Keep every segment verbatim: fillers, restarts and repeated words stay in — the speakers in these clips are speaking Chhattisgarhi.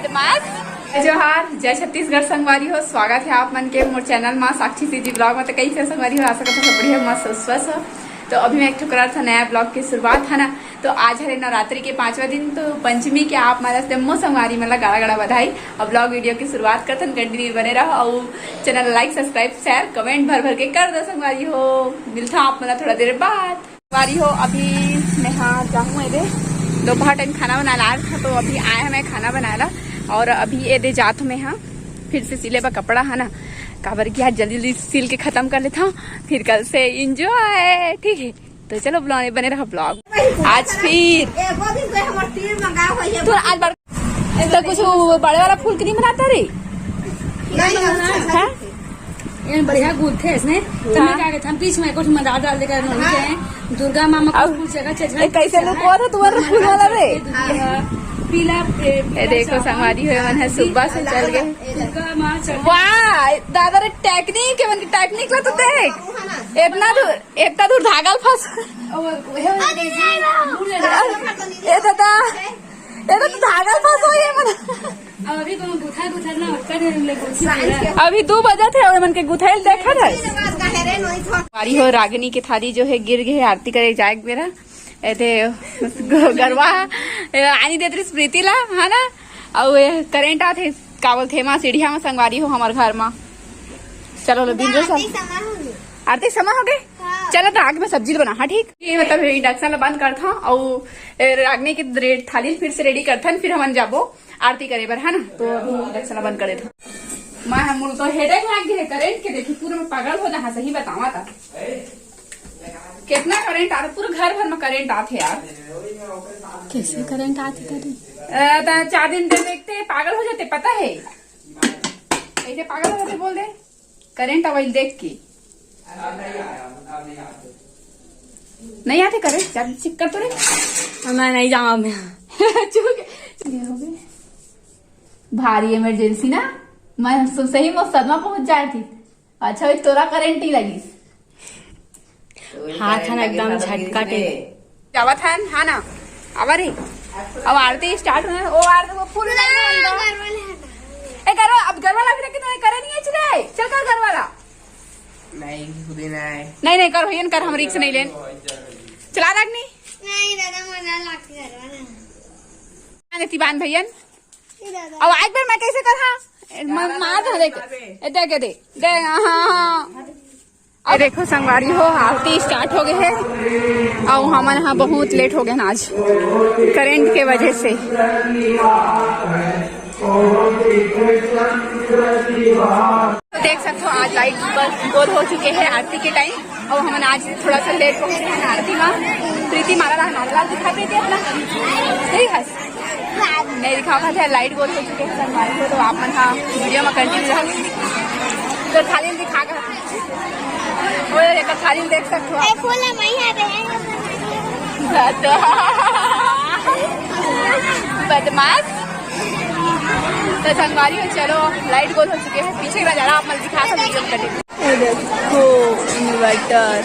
जोहार, जय छत्तीसगढ़ संगवारी हो, स्वागत है आप मन के मोर चैनल मा साक्षी सीजी ब्लॉग मा। तो कैसे संगवारी हो, आशा करता सब बढ़िया, मस्त स्वस्थ हो। तो अभी मैं एक ठो करत हूँ नया ब्लॉग की शुरुआत, है ना। तो आज हरे नवरात्रि के पांचवा दिन, तो पंचमी के आप मन ला जम्मो संगवारी मन ला गाड़ा गाड़ा बधाई। और ब्लॉग वीडियो की शुरुआत करथन, कंटिन्यू बने रहो और चैनल लाइक, सब्सक्राइब, शेयर, कमेंट भर भर के कर दो संगवारी हो। मिलता आप मन ला थोड़ा देर बाद। संगवारी हो, अभी मैं हाँ जाऊँ एदे दोपहर टाइम खाना बनाए ला आए था, तो अभी आए हैं मैं खाना बनाए ला। और अभी एदे जात हूँ मैं हाँ फिर से सिले बा कपड़ा, है ना, काबर कि आज जल्दी जल्दी सिल के खत्म कर लेता हूँ, फिर कल से एंजॉय, ठीक है। तो चलो ब्लॉग बने रहा ब्लॉग। आज फिर एगो दिन कोई हमर तीर मंगा होइए। तो आज बार तो कुछ बड़े वाला फूल के नहीं बनाता रे? नहीं, नहीं, हाँ? ये बढ़िया गुलथे इसने। तुमने क्या कहते हम बीच में कुछ मदार डाल देकर नोनी के हैं। दुर्गा मामा को अब फूल जगह चढ़ा ए, कैसे लुकवा था तुम्हारा फूल वाला रे? पीला ए, ए, देखो संगवारी हो मन है सुबह से चल गए। दुर्गा माँ चढ़ वाह दादा रे, टेक्निक है मन की, टेक्निक ला तो देख। इतना दूर, इतना दूर धागा ल फंस। ए दादा, ए दादा, धागा ल फंस हो ये मन। अब अभी कोनो गुथा गुथा ना होता है, हमने गुथी पूरा। अभी दू बजे थे, ओए मन के गुथाइल देखा था। संगवारी हो, रागिनी के थाली जो है गिर गए है आरती करे जाए के बेरा। ए थे ग-, गरवा ए, आनी देत रही स्मृति ला, है ना। और ये करंट आथे, का बोलथे मा सीढ़िया मा संगवारी हो हमर घर मा। चलो लो बिंदु सब। आरती समा हो गए। हाँ। चलो तो आगे मैं सब्जी बना, हाँ ठीक। ये मतलब इंडक्शन ला बंद करथन और ए, रागनी के रे-, थाली फिर से रेडी करथन, फिर हमन जाबो आरती करे बर, है ना। तो अभी इंडक्शन ला बंद करे था। मैं हम तो हेडेक लाग गए करंट के, देखी पूरा मैं पागल हो जाहा, सही बतावा था। कितना करंट आ रहा, पूरा घर भर में करंट आथे यार। कैसे करंट आथे तेरे? अ, त चार दिन तक देखते पागल हो जाते, पता है कैसे पागल हो जाते बोल दे। करंट आवाज देख के नहीं आते करंट, चार चिक कर तो रे। मैं नहीं जाऊँ मैं। चुप। ये हो गए। भारी इमरजेंसी ना, मैं सो-, सही में सदमा पहुंच जाए थी। अच्छा भाई तोरा करंट ही लगिस। हाथ है ना एकदम झटका टे। जावत हन, हाँ ना, आवा रे। अब आरती स्टार्ट होना, ओ आरती को फूल नहीं मिलता। ए गरवा, अब गरवा लग रहा कि तुम्हें करे नहीं है चले, चल कर गरवा ला। नहीं, खुद ही ना है। नहीं, नहीं, कर भैया, कर, हम रिस्क नहीं लेन। चला रागनी। नहीं दादा, मजा लागते गरवा ना। आने तिबान भैया। ए दादा। अब आज बार मैं कैसे कर हाँ? ए, म-, मार दे, देख। ए, दे, दे, दे। दे, हाँ, हाँ। ए देखो संगवारी हो, आरती स्टार्ट हो गए है। और हमन हा बहुत लेट हो गए ना आज करंट के वजह से। तो देख सकते हो आज लाइट बस गोल हो चुके हैं आरती के टाइम। और हमन आज थोड़ा सा लेट पहुंचे हैं आरती में। प्रीति माला ला, माला ला दिखा देते अपना। ठीक है। नहीं दिखा पाते, लाइट गोल हो चुके हैं संगवारी हो, तो आप मन हा वीडियो में कंटिन्यू रहो। तो थाली दिखा कर, वो एक थाली देख सकते हो आप। ए, फूल है, मैं यहाँ पे है। बदमाश। तो संगवारी हो, चलो लाइट गोल हो चुके हैं, पीछे का नजारा आप मन दिखा सकते वीडियो में कंटिन्यू। ये देखो इन्वर्टर।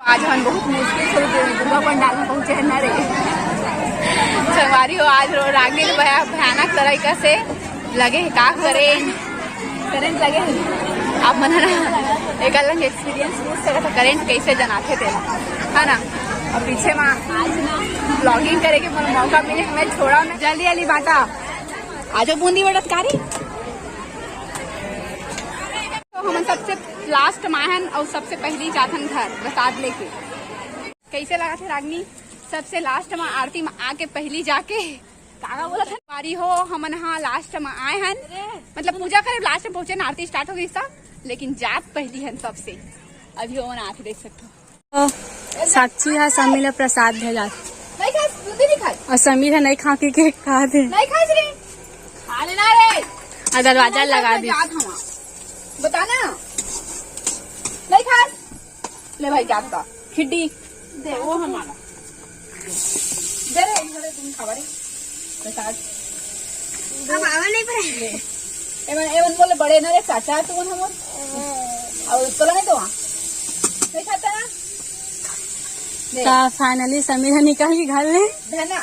आज हम बहुत मुश्किल से दु-, दुर्गा पंडाल में पहुंचे हैं ना रे। संगवारी हो, आज रो-, रागिनी भया-, भयानक तरीका से लगे है, का करे, करंट लगे है। आप मन ना एक अलग एक्सपीरियंस पूछ सकत हो, करंट कैसे जनाथे तेला, है ना। और पीछे में आज ना ब्लॉगिंग करे के मोला मौका मिले, मैं छोड़ा ना। जल्दी जल्दी बाटा, आज बूंदी बटत कारी। तो हमन सबसे लास्ट मा हन और सबसे पहली जाथन घर प्रसाद लेके। कैसे लगा थे रागनी? सबसे लास्ट मा आरती मा आके पहली जाके काका बोला था, "बारी हो, हमन हा लास्ट मा आए हन, मतलब पूजा करे लास्ट में पहुंचे ना, आरती स्टार्ट हो गई था, लेकिन जात पहली हन सबसे।" अभी ओमन आथे, देख सकते हो। साक्षी हा समीर ला प्रसाद भेजात। नहीं खास, तू भी नहीं खास। और समीर हा नहीं खा के केक खा दे। नहीं खास रे। खा लेना रे। और दरवाजा नहीं लगा खास, दी। जात हवा। बता ना। नहीं खास। ले भाई, जात का। खिड्डी। दे, वो हमारा। दे रे, इधर तुम खावा रे। प्रसाद। अब आवा नहीं पड़े। ले। एमन, एमन बोले बड़े ना रे चाचा, तू मन हमर। और तोला नहीं तो वहाँ। नहीं खाता ना? त finally समीर ह निकल के घर ले। धना।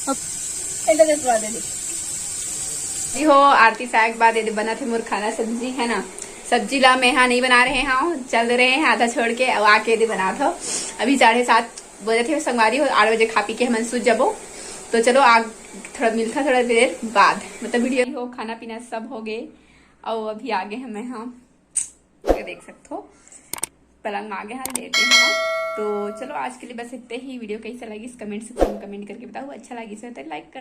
अब एला दे, तोला दे दे। जी हो, आरती साय के बाद ये दे बनत हे मोर खाना सब्जी, है ना। सब्जी ला मैं हा नहीं बना रहे हव, चल रहे हैं आधा छोड़ के, अब आके ये दे बनात हव। अभी साढ़े सात बजत हे संगवारी हो, आठ बजे खा पी के हमन सूत जबो। तो चलो, आग थोड़ा मिलता थोड़ा देर बाद, मतलब वीडियो हो, खाना पीना सब हो गए। और अभी आगे हैं मैं, हाँ, ये देख सकते हो पलंग में आगे हैं, लेटे हैं। तो चलो, आज के लिए बस इतने ही। वीडियो कैसा लगी, कमेंट सेक्शन में कमेंट करके बताओ। अच्छा लगी तो लाइक कर